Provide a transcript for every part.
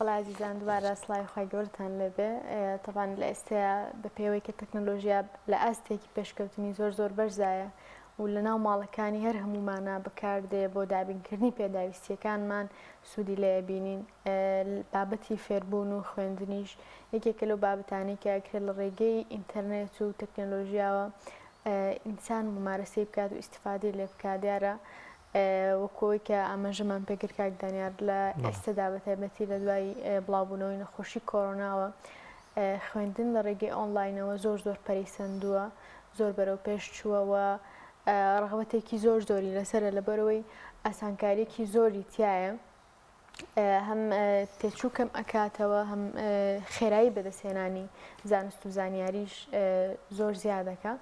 بەڵێ ئازیزان دوبارە سڵاوی خوای گەورەتان لێبێ تەبان لە ئێستەیا بە پێوەی کە تەکنەلۆژیا لە ئاستێکی پێشکەوتنی زۆر زۆر بەرزایە و لە ناو ماڵەکانی هەر هەموومانا بەکاردێ بۆ دابینکردنی پێداویستیەکانمان سوودی لێ ئەبینین بابەتی فێربوون و خوێندنیش یەکێکە لەو بابەتانەی کە ئەکرێت لە ڕێگەی ئینتەرنێت و تەکنەلۆژیاوە ئینسان مومارەسەی بکات و ئیستیفادەی لێ بکات دیارە وەکو ئەوەی کە ئاماژەمان پێکرد کاک دانیار لە ئێستەدا بە تایبەتی لە دوای بڵاوبوونەوەی نەخۆشی کۆرۆناوە خوێندن لە ڕێگەی ئۆنلاینەوە زۆر زۆر پەرەی سەندووە زۆر بەرەو پێش چووە و ڕەغبەتێکی زۆر زۆری لەسەرە لەبەرەوەی ئاسانکاریەکی زۆری تایە هەم تێچوو کەم ئەکاتەوە هەم خێرایی بەدەستهێنانی زانست و زانیاریش زۆر زیادەکە.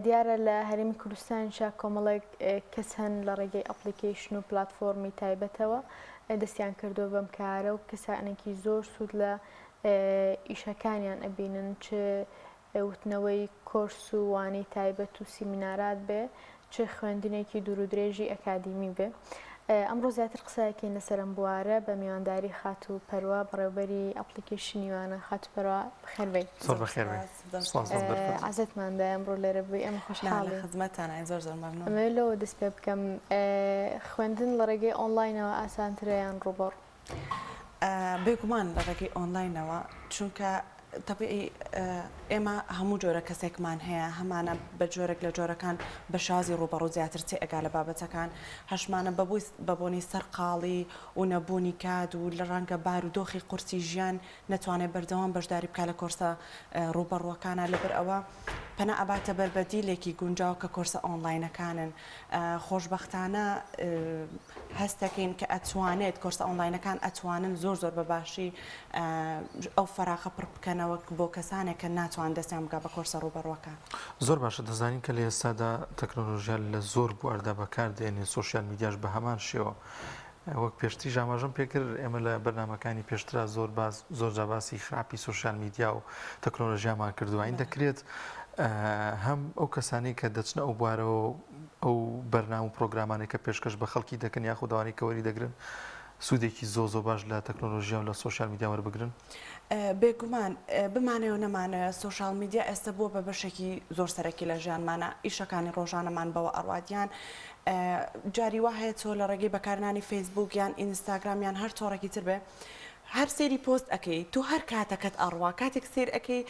دیارە لە هەرێمی کوردستانیشا کۆمەڵێک کەس هەن لە ڕێگەی ئەپلیکەیشن و پلاتفۆرمی تایبەتەوە دەستیان کردووە بەم کارە و کەسانێکی زۆر سوود لە ئیشەکانیان ئەبینن چ وتنەوەی کۆرس و وانەی تایبەت و سیمینارات بێ، چ خوێندنێکی دوورودرێژی ئەکادیمی بێ. ئەمڕۆ زیاتر قسە ئەکەین لەسەر ئەم بوارە بە میوانداری خاتوو پەروا بەڕێوبەری ئەپڵیکەیشنی وانە. خاتوو پەروا بەخێر بێی. زۆر بەخێر بێی. سپاس بۆ دەرفەت. عەزێتمان دای ئەمڕۆ لێرە بووی، ئێمە خۆشحاڵین. نا لە خزمەتتاناین زۆر زۆر مەمنوون. ئەمەوێ لەوە دەست پێ بکەم خوێندن لە ڕێگەی ئۆنلاینەوە ئاسانترە یان ڕووبەڕوو؟ بێگومان لە ڕێگەی ئۆنلاینەوە چونکە تەبیعی ئێمە هەموو جۆرە کەسێکمان هەیە هەمانە بە جۆرێک لە جۆرەکان بە شازی ڕووبەڕوو زیاتر تێئەگا لە بابەتەکان هەشمانە بەبووی بە بۆنەی سەرقاڵی و نەبوونی کات و لە ڕەنگە بارودۆخی قورسی ژیان نەتوانێت بەردەوام بەشداری بکات لە کۆرسە ڕووبەڕووەکانا لەبەر ئەوە پەنا ئەباتە بەر بەدیلێکی گونجاو کە کۆرسە ئۆنلاینەکانن خۆشبەختانە هەست دەکەین کە ئەتوانێت کۆرسە ئۆنلاینەکان ئەتوانن زۆر زۆر بە باشی ئەو فەراغە پڕ بکەنەوە بۆ کەسانێک کە ناتوان دەستیان بگا بە کۆرسە ڕووبەڕووەکان. زۆر باشە دەزانین کە لە ئێستادا تەکنۆلۆژیا لە زۆر بواردا بەکاردێنێ سۆشیال میدیاش بە هەمان شێوە وەک پێشتریش ئاماژەم پێکرد ئێمە لە بەرنامەکانی پێشترا زۆر باس زۆر جا باسی خراپی سۆشیال میدیا و تەکنۆلۆژیامان کردووە این دەکرێت هەم ئەو کەسانی کە دەچنە ئەو بوارەوە ئەو بەرنامە و پرۆگرامانەی کە پێشکەش بە خەڵکی دەکەن یاخود ئەوانەی کە وەری دەگرن سوودێکی زۆ زۆ باش لە تەکنۆلۆژیا و لە سۆشیال میدیا وەربگرن؟ بێگومان بمانەوێ و نەمانەوێ سۆشیال میدیا ئێستا بووە بە بەشێکی زۆر سەرەکی لە ژیانمانا، ئیشەکانی ڕۆژانەمان بەوە ئەڕوات یان جاری وا هەیە تۆ لە ڕێگەی بەکارهێنانی فەیسبووک یان ئینستاگرام یان هەر تۆڕێکی تر بێ هەر سەیری پۆست ئەکەی تۆ هەر کاتەکەت ئەڕوا کاتێک سەیر ئەکەی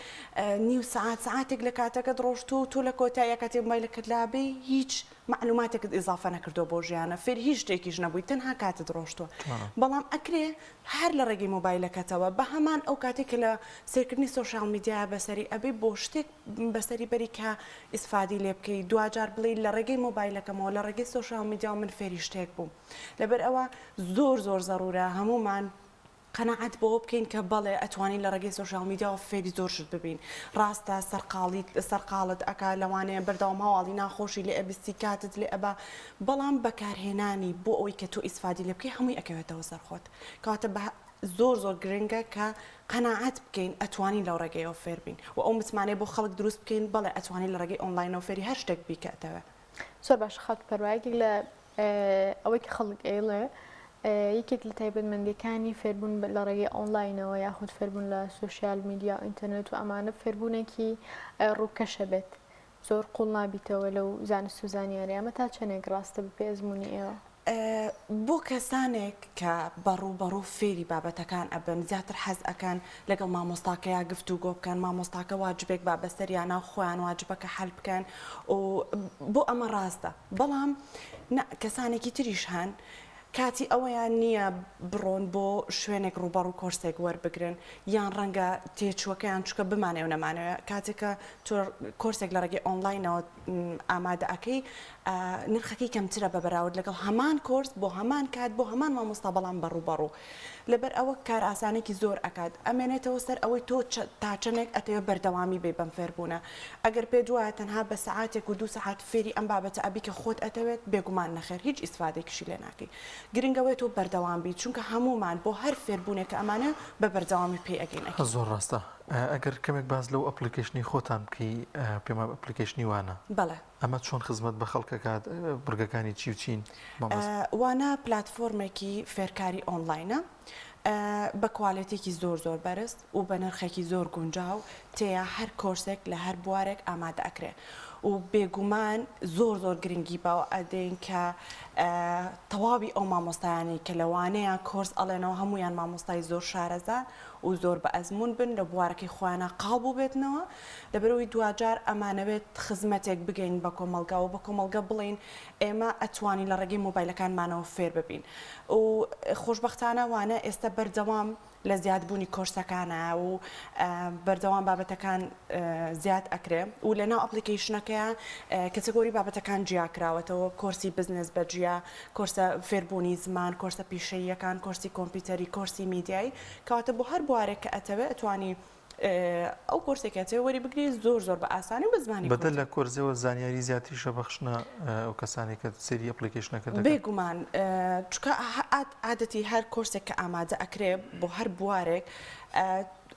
نیو سەعات سەعاتێک لە کاتەکەت ڕۆشتووە و تۆ لە کۆتاییا کاتێک مۆبایلەکەت لابەی هیچ مەعلوماتێکت ئیزافە نەکردووە بۆ ژیانە فێری هیچ شتێکیش نەبووی تەنها کاتت ڕۆشتووە بەڵام ئەکرێ هەر لە ڕێگەی مۆبایلەکەتەوە بە هەمان ئەو کاتەی کە لە سەیرکردنی سۆشیال میدیایا بەسەری ئەبەی بۆ شتێک بەسەری بەری کە ئیسفادەی لێ بکەی دواجار بڵێی لە ڕێگەی مۆبایلەکەمەوە لە ڕێگەی سۆشیال میدیاوە من فێری شتێک بووم لەبەر ئەوە زۆر زۆر زەڕورە هەموومان قەناعەت بەوە بکەین کە بەڵێ ئەتوانین لە ڕێگەی سۆشیال میدیاوە فێری زۆر شت ببین ڕاستە سەرقاڵیت سەرقاڵت ئەکا لەوانەیە بەردەوام هەواڵی ناخۆشی لێ ئەبیستی کاتت لێ ئەبا بەڵام بەکارهێنانی بۆ ئەوەی کە تۆ ئیسفادی لێ بکەی هەمووی ئەکەوێتەوە سەر خۆت کەواتە بە زۆر زۆر گرنگە کە قەناعەت بکەین ئەتوانین لەو ڕێگەیەوە فێر بین و ئەو متمانەیە بۆ خەڵک دروست بکەین بەڵێ ئەتوانین لە ڕێگەی ئۆنلاینەوە فێری هەر شتێک بی کە ئەتەوێ. زۆر باشە خاتوو پەروا یەکێک لە ئەوەی کە خەڵک ئەیڵێ یەکێک لە تایبەتمەندیەکانی فێربوون لە ڕێگەی ئۆنلاینەوە یاخود فێربوون لە سۆشیال میدیا و ئینتەرنێت و ئەمانە فێربوونێکی ڕووکەشە بێت زۆر قوڵ نابیتەوە لەو زانست و زانیاری ئەمە تا چەندێک ڕاستە بەپێی ئەزموونی ئێوە؟ بۆ کەسانێک کە بە ڕووبەڕوو فێری بابەتەکان ئەبن زیاتر حەز ئەکەن لەگەڵ مامۆستاکەیا گفتوگۆ بکەن مامۆستاکە واجبێک با بەسەریانا و خۆیان واجبەکە حەل بکەن و بۆ ئەمە ڕاستە بەڵام نا کەسانێکی تریش هەن کاتی ئەوەیان نییە بڕۆن بۆ شوێنێک ڕووبەڕوو کۆرسێک وەربگرن یان ڕەنگە تێچووەکەیان چونکە بمانەوێ و نەمانەوێ کاتێک کە تۆ کۆرسێک لە ڕێگەی ئۆنلاینەوە ئامادە ئەکەی نرخەکەی کەمترە بە بەراورد لەگەڵ هەمان کۆرس بۆ هەمان کات بۆ هەمان مامۆستا بەڵام بە ڕووبەڕوو لەبەر ئەوە کارئاسانێکی زۆر ئەکات ئەمێنێتەوە سەر ئەوەی تۆ تا چەندێک ئەتەوێ بەردەوامی بی بەم فێربوونە ئەگەر پێت وایە تەنها بە سەعاتێک و دوو سەعات فێری ئەم بابەتە ئەبی کە خۆت ئەتەوێت بێگومان نەخێر هیچ ئیسفادەیەکیشی لێ ناکەی گرنگ ئەوەیە تۆ بەردەوام بیت چونکە هەموومان بۆ هەر فێربوونێک کە ئەمانە بە بەردەوامی پێی ئەگەین ئەکەین. زۆر ڕاستە ئەگەر کەمێک باس لەو ئەپڵیکەیشنەی خۆتان بکەی پێم وایە ئەپڵیکەیشنی وانە. بەڵێ. ئەمە چۆن خزمەت بە خەڵک ئەکات بڕگەکانی چی و چین مامۆستا؟ وانە پلاتفۆرمێکی فێرکاری ئۆنلاینە. بە کوالێتیەکی زۆر زۆر بەرز و بە نرخێکی زۆر گونجاو تێیا هەر کۆرسێک لە هەر بوارێک ئامادە ئەکرێ و بێگومان زۆر زۆر گرنگی بەوە ئەدەین کە تەواوی ئەو مامۆستایانەی کە لەوانەیە کۆرس ئەڵێنەوە هەموویان مامۆستای زۆر شارەزا و زۆر بە ئەزموون بن لە بوارەکەی خۆیانا قاڵ بووبێتنەوە لەبەرئەوەی دواجار ئەمانەوێت خزمەتێک بگەین بە کۆمەڵگا و بە کۆمەڵگە بڵێین ئێمە ئەتوانین لە ڕێگەی مۆبایلەکانمانەوە فێر ببین و خۆشبەختانە وانە ئێستا بەردەوام لە زیادبوونی کۆرسەکانە و بەردەوام بابەتەکان زیاد ئەکرێ و لە ناو application ەکەیا category بابەتەکان جیا کراوەتەوە کۆرسی بزنس بە جیا کۆرسە فێربوونی زمان کۆرسە پیشەییەکان کۆرسی کۆمپیوتەری کۆرسی میدیایی کەواتە بۆ هەر بوارێک کە ئەتەوێ ئەتوانی ئەو کۆرسێک کە ئەتەوێ وەری بگری زۆر زۆر بە ئاسانی و بە زمانی بەدەر کوردی. لە کۆرسەوە زانیاری زیاتریشە بەخشنە ئەو کەسانەی کە سەیری application ەکە دەکەن؟ بێگومان چونکە عادەتی هەر کۆرسێک کە ئامادە ئەکرێ بۆ هەر بوارێک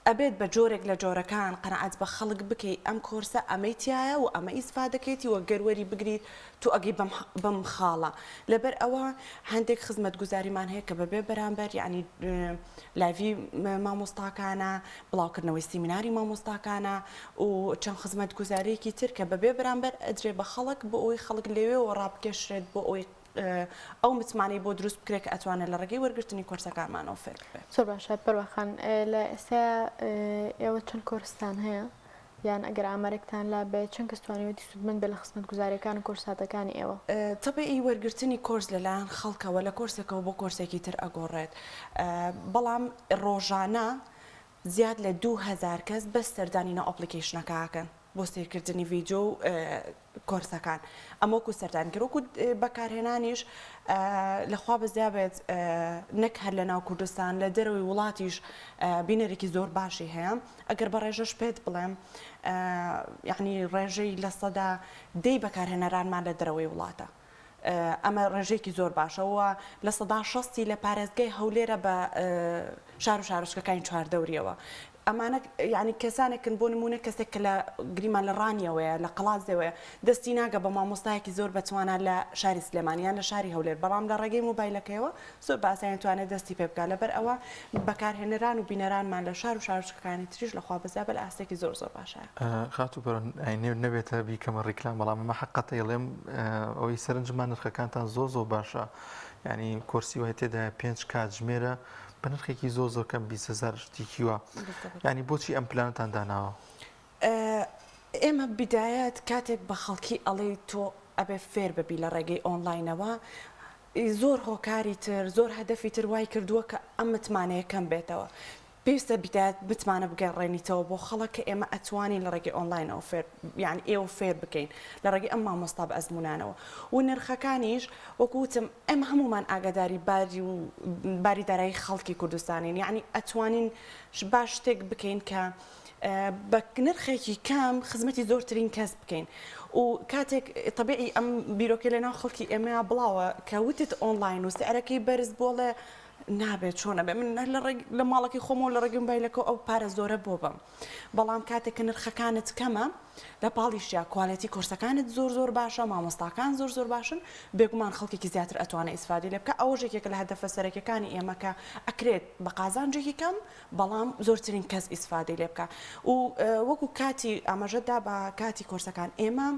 ئەبێت بە جۆرێک لە جۆرەکان قەناعەت بە خەڵک بکەی ئەم کۆرسە ئەمەی تیایە و ئەمە ئیسفادەکەیتی و گەر وەری بگریت تۆ ئەگەی بەم بەم خاڵە لەبەر ئەوە هەندێک خزمەتگوزاریمان هەیە کە بەبێ بەرامبەر یعنی live ی مامۆستاکانە بڵاوکردنەوەی سیمیناری مامۆستاکانە و چەند خزمەتگوزاریەکی تر کە بەبێ بەرامبەر ئەدرێ بە خەڵک بۆ ئەوەی خەڵک لەوێوە ڕابکێشرێت بۆ ئەوەی ئەو متمانەی بۆ دروست بکرێت کە ئەتوانێت لە ڕێگەی وەرگرتنی کۆرسەکانمانەوە فێر ببێت. زۆر باشە پەروا خان لە ئێستا ئێوە چەند کۆرستان هەیە یان ئەگەر ئامارێکتان لا بێت چەند کەس توانیوێتی سوودمەند بێت لە خزمەتگوزارییەکان و کۆرساتەکانی ئێوە؟ تەبعی وەرگرتنی کۆرس لەلایەن خەڵکەوە لە کۆرسێکەوە بۆ کۆرسێکی تر ئەگۆڕێت بەڵام ڕۆژانە زیاد لە 2000 کەس بەس سەردانی ناو application ەکە ئەکەن بۆ سەیرکردنی ڤیدیۆ و کۆرسەکان ئەمە وەکو سەردانکەر وەکو بەکارهێنانیش لەخوا بەزیا بێت نەک هەر لە ناو کوردستان لە دەرەوەی وڵاتیش بینەرێکی زۆر باشی هەیە ئەگەر بە ڕێژەش پێت بڵێم یعنی ڕێژەی 10% بەکارهێنەرانمان لە دەرەوەی وڵاتە ئەمە ڕێژەیەکی زۆر باشە و 60% لە پارێزگای هەولێرە بە شار و شارۆچکەکانی چواردەوریەوە ئەمانە یانی کەسانێکن بۆ نموونە کەسێک کە لە گریمان لە ڕانیەوەیە لە قەڵادزێوەیە دەستی ناگە بە مامۆستایەکی زۆر بەتوانا لە شاری سلێمانی یان لە شاری هەولێر بەڵام لە ڕێگەی مۆبایلەکەیەوە زۆر بە ئاسانی توانێت دەستی پێ بگات لەبەر ئەوە بەکارهێنەران و بینەرانمان لە شار و شارۆچکەکانی تریش لە خوا بەزیابە لە ئاستێکی زۆر زۆر باشایە. خاتوو پەرۆن ئاینێ نەبێتە بیکەمە ڕیکلام بەڵام ئەمە حەقەتە ئەیڵێم ئەوەی سەرنجمان نرخەکانتان زۆر زۆر باشە یعنی کۆرسی وای تێدایە پێنج کاتژمێرە بە نرخێکی زۆر زۆر کەم 20 هەزار شتێکی وا یانی بۆچی ئەم پلانەتان داناوە؟ ئێمە بیدایەت کاتێک بە خەڵکی ئەڵێی تۆ ئەبێ فێر ببی لە ڕێگەی ئۆنلاینەوە زۆر هۆکاری تر زۆر هەدەفی تر وای کردووە کە ئەم متمانەیە کەم بێتەوە پێویستە بیدایەت متمانە بگەڕێنیتەوە بۆ خەڵک کە ئێمە ئەتوانین لە ڕێگەی ئۆنلاینەوە فێر یان ئێوە فێر بکەین لە ڕێگەی ئەم مامۆستا بە ئەزموونانەوە و نرخەکانیش وەکو وتم ئێمە هەموومان ئاگاداری باری و باری دارایی خەڵکی کوردستانین یەعنی ئەتوانین باش شتێک بکەین کە بە نرخێکی کەم خزمەتی زۆرترین کەس بکەین و کاتێک تەبیعی ئەم بیرۆکەی لەناو خەڵکی ئێمەیا بڵاوە کە وتت ئۆنلاین و سعرەکەی بەرز بۆڵێ نابێت چۆن ئەبێ من هەر لە ڕێگ لە ماڵەکەی خۆمەوە لە ڕێگەی مۆبایلەکەوە ئەو پارە زۆرە بۆ بەم بەڵام کاتێک کە نرخەکانت کەمە لە پاڵیشیا quality کۆرسەکانت زۆر زۆر باشە مامۆستاکان زۆر زۆر باشن بێگومان خەڵکێکی زیاتر ئەتوانێت ئیسفادەی لێ بکا ئەوەش یەکێکە لە هەدەفە سەرەکیەکانی ئێمە کە ئەکرێت بە قازانجێکی کەم بەڵام زۆرترین کەس ئیسفادەی لێ بکا و وەکو کاتی ئاماژەت دا بە کاتی کۆرسەکان ئێمە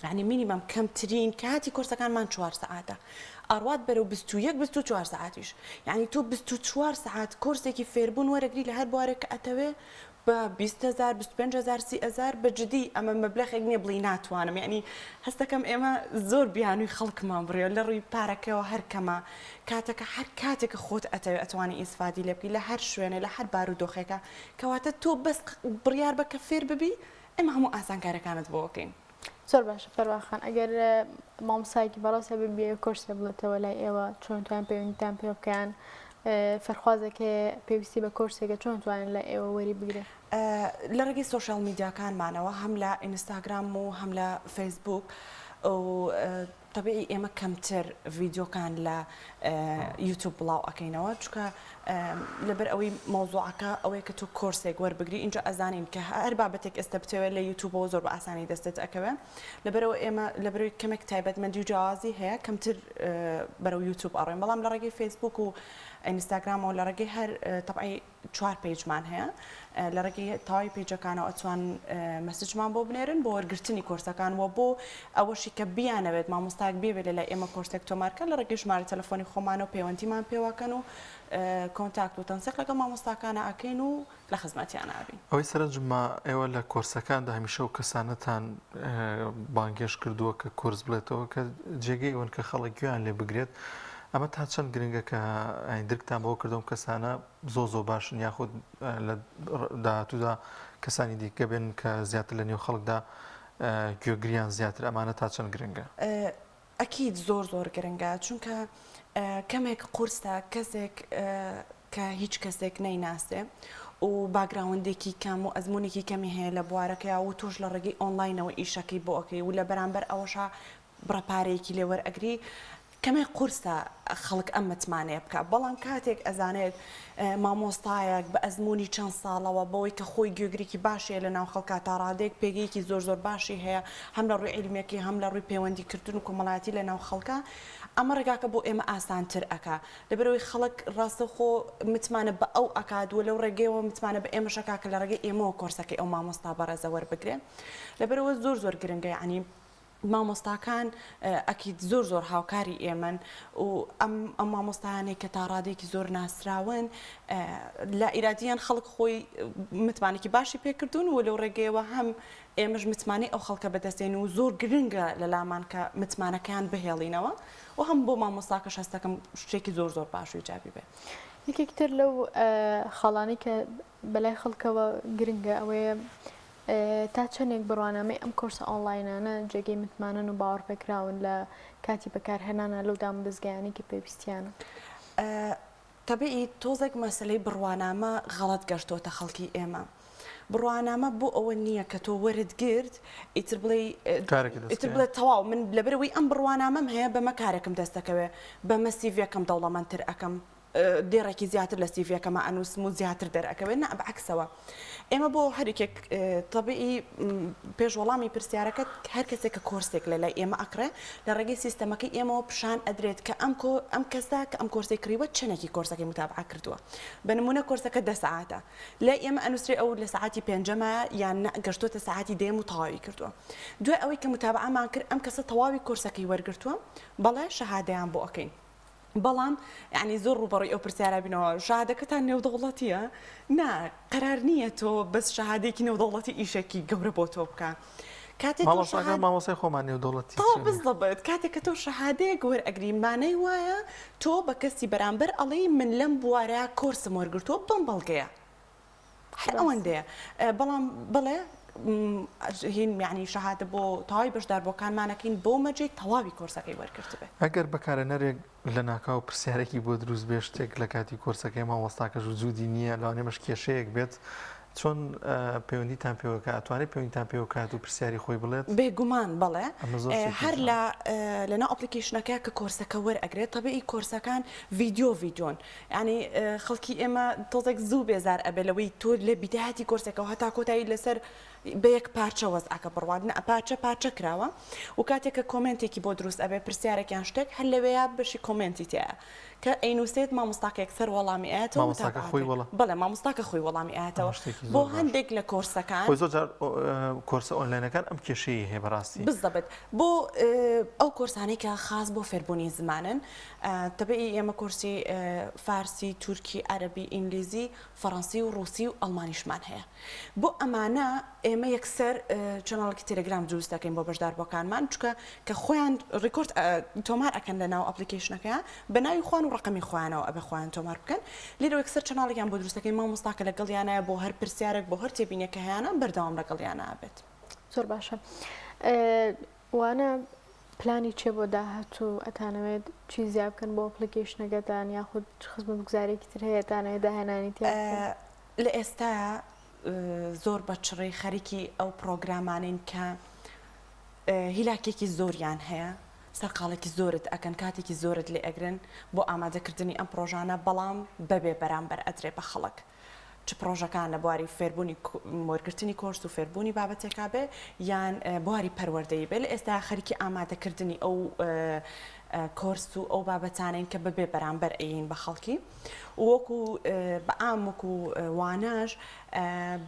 یانی minimum کەمترین کاتی کۆرسەکانمان چوار سەعاتە ئەڕوات بەرەو 21 24 سەعاتیش یانی تۆ 24 سەعات کۆرسێکی فێربوون وەرەگری لە هەر بوارێک کە ئەتەوێ بە 20 هەزار 25 هەزار 30 هەزار بە جدی ئەمە مەبلەغێک نییە بڵێی ناتوانم یانی هەستەکەم ئێمە زۆر بیانووی خەڵکمان بڕیوە لە ڕووی پارەکەوە هەر کەمە کاتەکە هەر کاتێک کە خۆت ئەتەوێ ئەتوانی ئیسفادی لێ بکەی لە هەر شوێنێ لە هەر بارودۆخێکا کەواتە تۆ بەس بڕیار بە کە فێر ببی ئێمە هەموو ئاسانکاریەکانت بۆ ئەکەین. زۆر باشە فەروا خان ئەگەر مامۆستایەکی بەڕێز هەبێ بیەوێ کۆرسێ بڵێتەوە لای ئێوە چۆن توان پەیوەندیتان پێوە بکە یان فێرخوازێک هەیە پێویستی بە کۆرسێکە چۆن توانن لای ئێوە وەری بگرێ؟ لە ڕێگەی سۆشیال میدیاکانمانەوە هەم لە ئینستاگرام و هەم لە فەیسبووک و. تەبیعی ئێمە کەمتر ڤیدیۆکان لە یوتوب بڵاو ئەکەینەوە چونکە لەبەر ئەوەی مەوزوعەکە ئەوەیە کە تۆ کۆرسێک وەربگری ئینجا ئەزانین کە هەر بابەتێک ئێستا بتەوێت لە یوتوبەوە زۆر بە ئاسانی دەستت ئەکەوێ لەبەرئەوە ئێمە لەبەرئەوەی کەمێک تایبەتمەندی و جیاوازی هەیە کەمتر بەرەو یوتوب ئەڕۆین بەڵام لە ڕێگەی فەیسبوک و ئینستاگرامەوە لە ڕێگەی هەر تەبعی چوار page مان هەیە لە ڕێگەی تەواوی page ەکانەوە ئەتوان message مان بۆ بنێرن بۆ وەرگرتنی کۆرسەکان و بۆ ئەوەشی کە بیانەوێت مامۆستایەک بێبێت لە لای ئێمە کۆرسێک تۆمارکە لە ڕێگەی ژمارە تەلەفۆنی خۆمانەوە پەیوەندیمان پێوەکەن و contact و تەنسیق لەگەڵ مامۆستاکانە ئەکەین و لە خزمەتیان ئەبین. ئەوەی سەرنجم ما ئێوە لە کۆرسەکاندا هەمیشە ئەو کەسانەتان بانگهێشت کردووە کە کۆرس بڵێتەوە کە جێگەی ئەوەن کە خەڵک گوێیان لێ بگرێت ئەمە تا چەند گرنگە کە درکتان بەوە کردەوە کەسانە زۆ زۆ باشن یاخود لە داهاتوودا کەسانی دیکە بێن کە زیاتر لە نێو خەڵکدا گوێگریان زیاتر ئەمانە تا چەند گرنگە؟ ئەکید زۆر زۆر گرنگە چونکە کەمێک قورسە کەسێک کە هیچ کەسێک نەیناسێ و background ێکی کەم و ئەزمونێکی کەمی هەیە لە بوارەکەیا و تۆش لە ڕێگەی ئۆنلاینەوە ئیشەکەی بۆ ئەکەی و لە بەرامبەر ئەوەشا بڕە پارەیەکی لێ وەرئەگری کەمێک قورسە خەڵک ئەم متمانەیە بکا بەڵام کاتێک ئەزانێت مامۆستایەک بە ئەزموونی چەند ساڵەوە بەوەی کە خۆی گوێگرێکی باشی هەیە لە ناو خەڵکا تا ڕادەیەک پێگەیەکی زۆر زۆر باشی هەیە هەم لە ڕووی عیلمیەکەی هەم لە ڕووی پەیوەندی کردن و کۆمەڵایەتی لە ناو خەڵکا ئەمە ڕێگاکە بۆ ئێمە ئاسانتر ئەکا لەبەرئەوەی خەڵک ڕاستەوخۆ متمانە بە ئەو ئەکات و لەو ڕێگەیەوە متمانە بە ئێمەش ئەکا کە لە ڕێگەی ئێمەوە کۆرسەکەی ئەو مامۆستا بەڕێزە وەربگرێ لەبەرئەوە زۆر زۆر گرنگە یەعنی مامۆستاکان ئەکید زۆر زۆر هاوکاری ئێمەن و ئەم ئەم مامۆستایانەی کە تا ڕادەیەکی زۆر ناسراون لە ئیرادیان خەڵک خۆی متمانێکی باشی پێکردوون و لەو ڕێگەیەوە هەم ئێمەش متمانەی ئەو خەڵکە بەدەستێن و زۆر گرنگە لە لامان کە متمانەکەیان بهێڵینەوە و هەم بۆ مامۆستاکەش هەستەکەم شتێکی زۆر زۆر باش و ئیجابی بێ. یەکێکی تر لەو خاڵانەی کە بەلای خەڵکەوە گرنگە ئەوەیە تا چەندێک بڕوانامەی ئەم کۆرسە ئۆنلاینانە جێگەی متمانەن و باوەڕپێکراون لە کاتی بەکارهێنانا لەو دامودەزگایانەی کە پێویستیانە؟ تەبیعی تۆزێک مەسەلەی بڕوانامە غەڵەت گەشتۆتە خەڵکی ئێمە. بڕوانامە بۆ ئەوە نییە کە تۆ وەرت گرت ئیتر بڵێی ئیتر بڵێ تەواو من لەبەرئەوەی ئەم بڕوانامەم هەیە بەمە کارێکم دەست دەکەوێ بەمە سیڤیەکەم دەوڵەمەندتر ئەکەم. دێڕێکی زیاتر لە سیڤیەکەما ئەنووسم و زیاتر دەرئەکەوێت نا بەعەکسەوە ئێمە بۆ هەر یەکێک تەبیعی پێش وەڵامی پرسیارەکەت هەر کەسێک کە کۆرسێک لە لای ئێمە ئەکڕێ لە ڕێگەی سیستەمەکەی ئێمەوە پیشان ئەدرێت کە ئەم کۆ ئەم کەسە کە ئەم کۆرسەی کڕیوە چەندێکی کۆرسەکەی متابعە کردووە بە نمونە کۆرسەکە دە سەعاتە لای ئێمە ئەنووسرێ ئەو لە سەعاتی پێنجەمە یان نا گەشتۆتە سەعاتی دەیەم و تەواوی کردووە دوای ئەوەی کە متابعەمان کرد ئەم کەسە تەواوی کۆرسەکەی وەرگرتووە بەڵێ شەهادەیان بۆ ئەکەین بەڵام یانی زۆر ڕووبەڕووی ئەو پرسیارە بینەوە شەهادەکەتان نێودەوڵەتیە؟ نا قەرار نییە تۆ بەس شەهادەیەکی نێودەوڵەتی ئیشێکی گەورە بۆ تۆ بکا کاتێ تۆ مامۆستاکان شەهاد مامۆستای خۆمان نێودەوڵەتی تەواو چیە؟ بزەبت کاتێک کە تۆ شەهادەیەک وەرئەگری مانای وایە تۆ بە کەسی بەرامبەر ئەڵێی من لەم بوارە کۆرسم وەرگرتووە بەم بەڵگەیە هەر ئەوەندەیە بەڵام بەڵێ هین یعنی شەهادە بۆ تەواوی بەشداربووەکانمان ئەکەین بەو مەرجەی تەواوی کۆرسەکەی وەرگرتبێ. ئەگەر بەکارهێنەرێک لەناکاو پرسیارێکی بۆ دروست بێت شتێک لە کاتی کۆرسەکەی مامۆستاکەش وجودی نییە لەوانەیە ئەمەش کێشەیەک بێت چۆن پەیوەندیتان پێوە کات ئەتوانێت پەیوەندیتان پێوە کات و پرسیاری خۆی بڵێت؟ بێگومان بەڵێ ئەمە زۆر شتێکی هەر جوانە. لە لەناو application ەکە کە کۆرسەکە وەرئەگرێت تەبیعی کۆرسەکان ڤیدیۆ ڤیدیۆن یانی خەڵکی ئێمە تۆزێک زوو بێزار ئەبێ لەوەی تۆ لە بیدایەتی کۆرسێکەوە هەتا کۆتایی لەسەر بە یەک پارچە وەزعەکە بڕوات نا پارچە پارچە کراوە و کاتێک کە comment ێکی بۆ دروست ئەبێ پرسیارێک یان شتێک هەر لەوێیا بەشی comment ی تیایە کە ئەینوسێت مامۆستاکە یەکسەر وەڵامی ئەیاتەوە مامۆستاکە خۆی وەڵام بەڵێ مامۆستاکە خۆی وەڵامی ئەیاتەوە بۆ هەندێک لە کۆرسەکان خۆی زۆر جار کۆرسە ئۆنلاینەکان ئەم کێشەیەی هەیە بەڕاستی بزەبت بۆ ئەو کۆرسانەی کە خاس بۆ فێربوونی زمانن تەبعی ئێمە کۆرسی فارسی، تورکی، عەرەبی، ئینگلیزی، فەڕەنسی و ڕووسی و ئەڵمانیشمان هەیە. بۆ ئەمانە ئێمە یەکسەر channel ێکی تێلێگرام دروست دەکەین بۆ بەشداربووەکانمان، چونکە کە خۆیان record تۆمار ئەکەن لە ناو application ەکەیان بە ناوی خۆیان و ڕەقەمی خۆیانەوە ئەبێ خۆیان تۆمار بکەن. لێرەوە یەکسەر channel ێکیان بۆ دروست دەکەین، مامۆستاکە لەگەڵیانایە بۆ هەر پرسیارێک، بۆ هەر تێبینیەک کە هەیانە بەردەوام لەگەڵیانا ئەبێت. زۆر باشە. وانە پلانی چیە بۆ داهاتوو ئەتانەوێت چی زیا بکەن بۆ application ەکەتان یاخود چ خزمەتگوزارێکی تر هەیە ئەتانەوێت داهێنانی تیا بکەن؟ لە ئێستایا زۆر بە چڕی خەریکی ئەو پڕۆگرامانەین کە هیلاکێکی زۆریان هەیە. سەرقاڵێکی زۆرت ئەکەن، کاتێکی زۆرت لێ ئەگرن بۆ ئامادەکردنی ئەم پڕۆژانە، بەڵام بەبێ بەرامبەر ئەدرێ بە خەڵک. چ پڕۆژەکان لە بواری فێربوونی وەرگرتنی کۆرس و فێربوونی بابەتێکا بێ یان بواری پەروەردەیی بێ، لە ئێستا خەریکی ئامادەکردنی ئەو کۆرس و ئەو بابەتانەین کە بەبێ بەرامبەر ئەیین بە خەڵکی. وەکو بە عام وەکو وانەش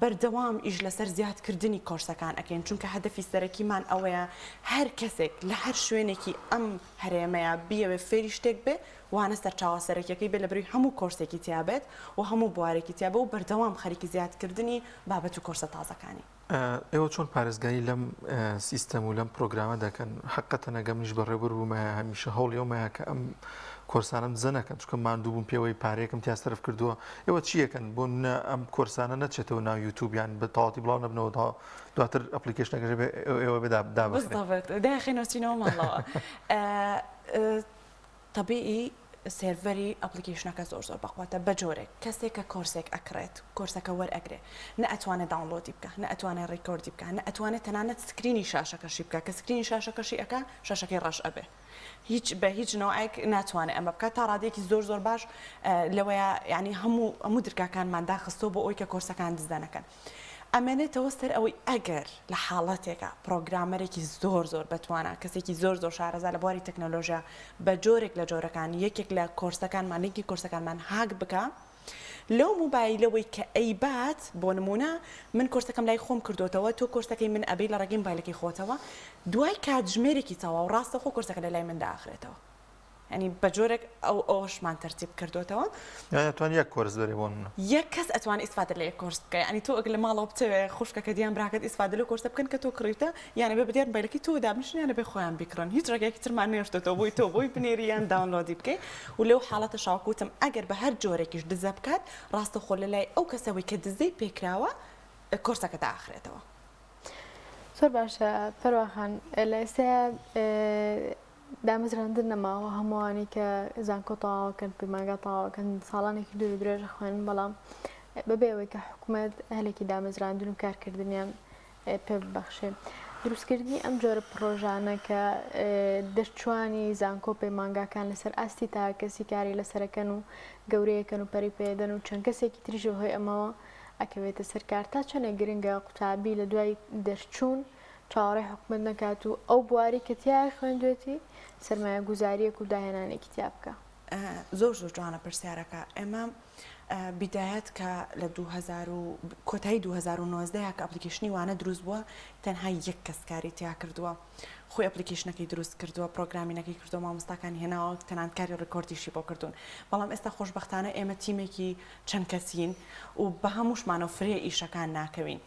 بەردەوام ئیش لەسەر زیادکردنی کۆرسەکان ئەکەین چونکە هەدەفی سەرەکیمان ئەوەیە هەر کەسێک لە هەر شوێنێکی ئەم هەرێمەیە بیەوێ فێری شتێک بێ وانە سەرچاوە سەرەکیەکەی بێ لەبەروی هەموو کۆرسێکی تیا بێت و هەموو بوارێکی تیا بێ و بەردەوام خەریکی زیادکردنی بابەت و کۆرسە تازەکانی. ئێوە چۆن پارێزگاری لەم سیستەم و لەم پرۆگرامە دەکەن؟ حەقەتەن ئەگەر منیش بەڕێوبەر بوومایە هەمیشە هەوڵی ئەومایە کە ئەم کۆرسانەم دزە نەکەن چونکە ماندوو بووم پێوەی پارەیەکم تیا سەرف کردووە ئێوە چی ئەکەن بۆ نمونە ئەم کۆرسانە نەچێتەوە ناو یوتیوب یان بە تەواوەتی بڵاو نەبنەوە تا دواتر application ەکەش بێ ئێوە بێ دابخرێ بالضبط دایخینەوە چینەوە ماڵەوە تەبیعی سێرڤەری application ەکە زۆر زۆر بەقوەتە بەجۆرێک کەسێک کە کۆرسێک ئەکڕێت کۆرسەکە وەرئەگرێ نە ئەتوانێ download ی بکا نە ئەتوانێ record ی بکا نە ئەتوانێ تەنانەت screen ی شاشەکەشی بکا کە screen ی شاشەکەشی ئەکا شاشەکەی ڕەش ئەبێ هیچ بە هیچ نەوعێک ناتوانێ ئەمە بکات تا ڕادەیەکی زۆر زۆر باش لەوەیە یعنی هەموو هەموو درگاکانمان داخستووە بۆ ئەوەی کە کۆرسەکان دزە نەکەن ئەمێنێتەوە سەر ئەوەی ئەگەر لە حاڵەتێکا programmer ێکی زۆر زۆر بەتوانا، کەسێکی زۆر زۆر شارەزا لە بواری تەکنەلۆژیا بە جۆرێک لە جۆرەکان یەکێک لە کۆرسەکانمان لینکی کۆرسەکانمان هاک بکا لەو موبایلەوەی کە ئەیبات بۆ نمونە من کۆرسەکەم لای خۆم کردۆتەوە تۆ کۆرسەکەی من ئەبەی لە ڕێگەی موبایلەکەی خۆتەوە دوای کاتژمێرێکی تەواو ڕاستەوخۆ کۆرسەکە لە لای من دائەخرێتەوە. یانی بە جۆرێک ئەو ئەوەشمان تەرتیب کردۆتەوە. یانی ئەتوانی یەک کۆرس بەرێ بۆ نمونە. یەک کەس ئەتوانێ ئیسفادە لە یەک کۆرس بکا یانی تۆ ئەگەر لە ماڵەوە بتەوێ خوشکەکەت یان براکەت ئیسفادە لەو کۆرسە بکەن کە تۆ کڕیوتە یان ئەبێ بە دیار مۆبایلەکەی تۆوە دابنیشن یان ئەبێ خۆیان بیکڕن هیچ ڕێگایەکی ترمان نەهێشتۆتەوە بۆی تۆ بۆی بنێری یان download ی بکەی و لەو حاڵەتەشا وەک وتم ئەگەر بە هەر جۆرێکیش دزە بکات ڕاستەوخۆ لە لای ئەو کەسەوەی کە دزەی پێکراوە کۆرسەکە دائەخرێتەوە. زۆر باشە پەروا خان لە ئێستایا دامەزراندن نەماوە هەمووانی کە زانکۆ تەواوەکەن پەیمانگا تەواوەکەن ساڵانێکی دوور و درێژ خوێن بەڵام بەبێ ئەوەی کە حکوومەت هەلێکی دامەزراندن و کارکردنیان پێ ببەخشێ دروستکردنی ئەم جۆرە پڕۆژانە کە دەرچوانی زانکۆ پەیمانگاکان لەسەر ئاستی تاکەسی کاری لەسەرەکەن و گەورەیەکەن و پەری پێدەن و چەند کەسێکی تریش بەهۆی ئەمەوە ئەکەوێتە سەر کار تا چەندێک گرنگە قوتابی لە دوای دەرچوون چاوەڕێی حکومەت نەکات و ئەو بوارەی کە تیایا خوێندوێتی سەرمایەگوزارییەک و داهێنانێکی تیا بکا. زۆر زۆر جوانە پرسیارەکە. ئێمە بیدایەت کە لە 2000 و کۆتایی 2019 کە application ی وانە دروست بووە تەنها یەک کەس کاری تیا کردووە خۆی application ەکەی دروست کردووە programming ەکەی کردووە مامۆستاکانی هێناوە تەنانەت کاری record یشی بۆ کردوون بەڵام ئێستا خۆشبەختانە ئێمە تیمێکی چەند کەسین و بە هەمووشمانەوە فرێ ئیشەکان ناکەوین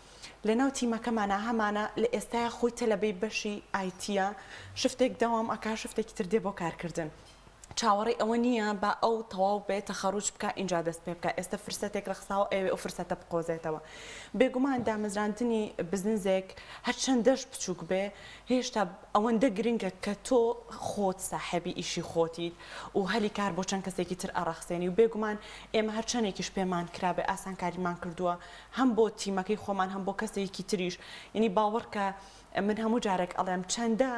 لەناو تیمەکەمانا هەمانە لە ئێستایا خۆی تەلەبەی بەشی IT یە شفتێک دەوام ئەکا شفتێکی تر دێ بۆ کارکردن چاوەڕێی ئەوە نییە با ئەو تەواو بێ تەخەروج بکا ئینجا دەست پێ بکا ئێستە فرسەتێک ڕەخساوە ئەیەوێ ئەو فرسەتە بقۆزێتەوە بێگومان دامەزراندنی بزنزێک هەرچەندەش بچووک بێ هێشتا ئەوەندە گرنگە کە تۆ خۆت ساحێبی ئیشی خۆتیت و هەلی کار بۆ چەند کەسێکی تر ئەڕەخسێنی و بێگومان ئێمە هەرچەندێکیش پێمان کرابێ ئاسانکاریمان کردووە هەم بۆ تیمەکەی خۆمان هەم بۆ کەسێکی تریش یعنی باوەڕکە من هەموو جارێک ئەڵێم چەندە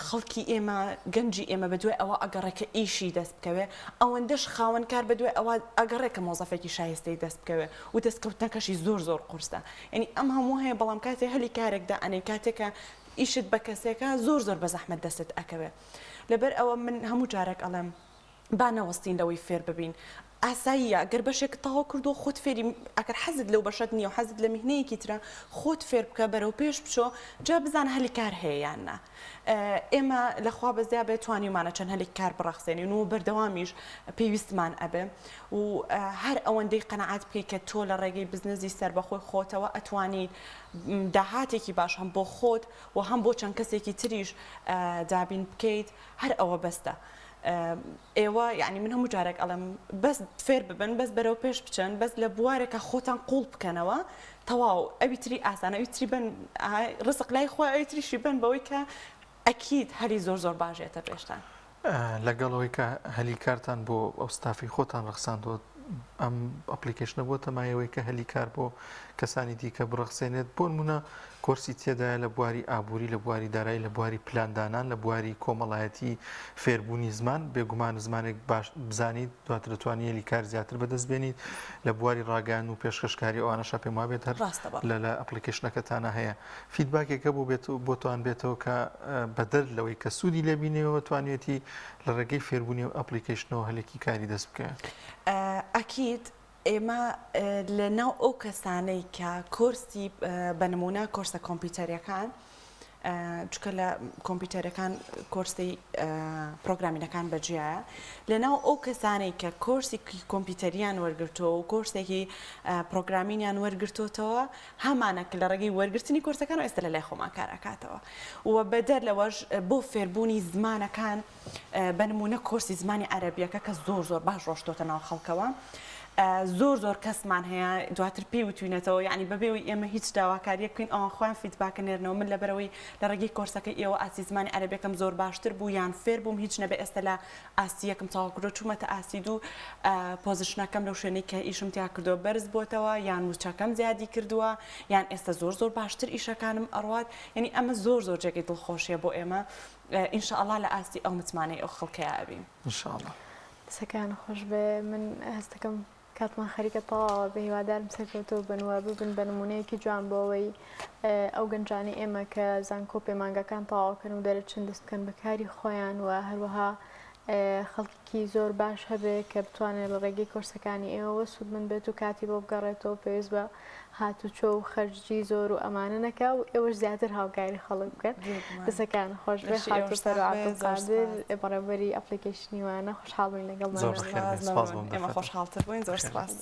خەڵکی ئێمە گەنجی ئێمە بە دوای ئەوە ئەگەڕێ کە ئیشی دەست بکەوێ ئەوەندەش خاوەن کار بە دوای ئەوە ئەگەڕێ کە مۆزەفێکی شایستەی دەست بکەوێ و دەستکەوتنەکەشی زۆر زۆر قورسە یعنی ئەم هەموو هەیە بەڵام کاتێ هەلی کارێک دائەنێی کاتێکە ئیشت بە کەسێکە زۆر زۆر بە زەحمەت دەستت ئەکەوێ لەبەر ئەوە من هەموو جارێک ئەڵێم با نەوەستین لەوەی فێر ببین ئاساییە گەر بەشێکت تەواو کردووە خۆت فێری ئەگەر حەزت لەو بەشەت نییە و حەزت لە میهنەیەکی ترە خۆت فێر بکە بەرەو پێش بچۆ جا بزانە هەلی کار هەیە یان نا ئێمە لە خوا بەزیا بێت توانیومانە چەند هەلێک کار بڕەخسێنین و بەردەوامیش پێویستمان ئەبێ و هەر ئەوەندەی قەنەعات بکەیت کە تۆ لە ڕێگەی بزنزی سەربەخۆی خۆتەوە ئەتوانیت داهاتێکی باش هەم بۆ خۆت و هەم بۆ چەند کەسێکی تریش دابین بکەیت هەر ئەوە بەستە. ئێوە یانی من هەموو جارێک ئەڵێم بەس فێر ببن بەس بەرەو پێش بچن بەس لە بوارێکا خۆتان قوڵ بکەنەوە تەواو ئەوی تری ئاسانە ئەوی تری بن ڕزق لای خۆی ئەوی تریشی بن بەوەی کە ئەکید هەلی زۆر زۆر باش یەتە پێشتان. لەگەڵ ئەوەی کە هەلی کارتان بۆ ئەو ستافەی خۆتان ڕەخساندووە. ئەم application ە بۆتە مایەوەی کە هەلی کار بۆ کەسانی دیکە بڕەخسێنێت بۆ نمونە کۆرسی تێدایە لە بواری ئابووری لە بواری دارایی لە بواری پلاندانان لە بواری کۆمەڵایەتی فێربوونی زمان بێگومان زمانێک باش بزانیت دواتر دەتوانی هەلی کار زیاتر بەدەست بێنیت لە بواری ڕاگەیاندن و پێشکەشکاری ئەوانەشا پێم وابێت هەر ڕاستە بەڵێ. لە لە application ەکەتانا هەیە feedback ێک هەبوو بێت و بۆتان بێتەوە کە بەدەر لەوەی کە سوودی لێ بینیوە توانیوێتی لە ڕێگەی فێربوونی ئەو application ەوە هەلێکی کاری دەست بکەوێت؟ ئەکید ئێمە لە ناو ئەو کەسانەی کە کۆرسی بە نموونە کۆرسە کۆمپیوتەریەکان چونکە لە کۆمپیوتەرەکان کۆرسی programming ەکان بەجیایە لە ناو ئەو کەسانەی کە کۆرسی کۆمپیوتەریان وەرگرتووە و کۆرسێکی programming یان وەرگرتوتەوە هەمانە کە لە ڕێگەی وەرگرتنی کۆرسەکان و ئێستا لە لای خۆمان کار ئەکاتەوە و بەدەر لەوەش بۆ فێربوونی زمانەکان بە نموونە کۆرسی زمانی عەرەبیەکە کە زۆر زۆر باش ڕۆشتۆتە ناو خەڵکەوە زۆر زۆر کەسمان هەیە دواتر پێی وتوینەتەوە یعنی بەبێ ئەوەی ئێمە هیچ داواکاریەک بکەین ئەوان خۆیان feedback نێرنەوە من لەبەرەوەی لە ڕێگەی کۆرسەکەی ئێوە ئاستی زمانی عەرەبیەکەم زۆر باشتر بوو یان فێر بووم هیچ نەبێ ئێستا لە ئاستی یەکم تەواو کردووە چوومەتە ئاستی دوو position ەکەم لەو شوێنەی کە ئیشم تیا کردووە بەرز بۆتەوە یان موچەکەم زیادی کردووە یان ئێستا زۆر زۆر باشتر ئیشەکانم ئەڕوات یعنی ئەمە زۆر زۆر جێگەی دڵخۆشیە بۆ ئێمە ان شاء اللە لە ئاستی ئەو متمانەی ئەو خەڵکەیا ئەبین. ان شاء اللە. دەسەکان خۆش بێ من هەستەکەم کاتمان خەریکە تەواوە بە هیوادارم سەرکەوتوو بن و ببن بە نمونەیەکی جوان بۆ ئەوەی ئەو گەنجانەی ئێمە کە زانکۆ و پەیمانگاکان تەواوکەن و دەرەچن دەست بکەن بە کاری خۆیان و هەروەها خەڵکیکی زۆر باش هەبێ کە بتوانێت لە ڕێگەی کۆرسەکانی ئێوەوە سوودمەند بێت و کاتی بۆ بگەڕێتەوە پێویست بە هاتوچۆ و خەرجی زۆر و ئەمانە نەکا و ئێوەش زیاتر هاوکاری خەڵک بکەن دەسەکان خۆش بێ خاتوو سەرۆ عەبدولقادر بەڕێوەبەری application ی وانە خۆشحاڵ بووین لەگەڵمان زۆر بەخێر بێن سپاس بۆ ئەم ئێمە دەرفەتە. خۆشحاڵتر بووین زۆر سپاس.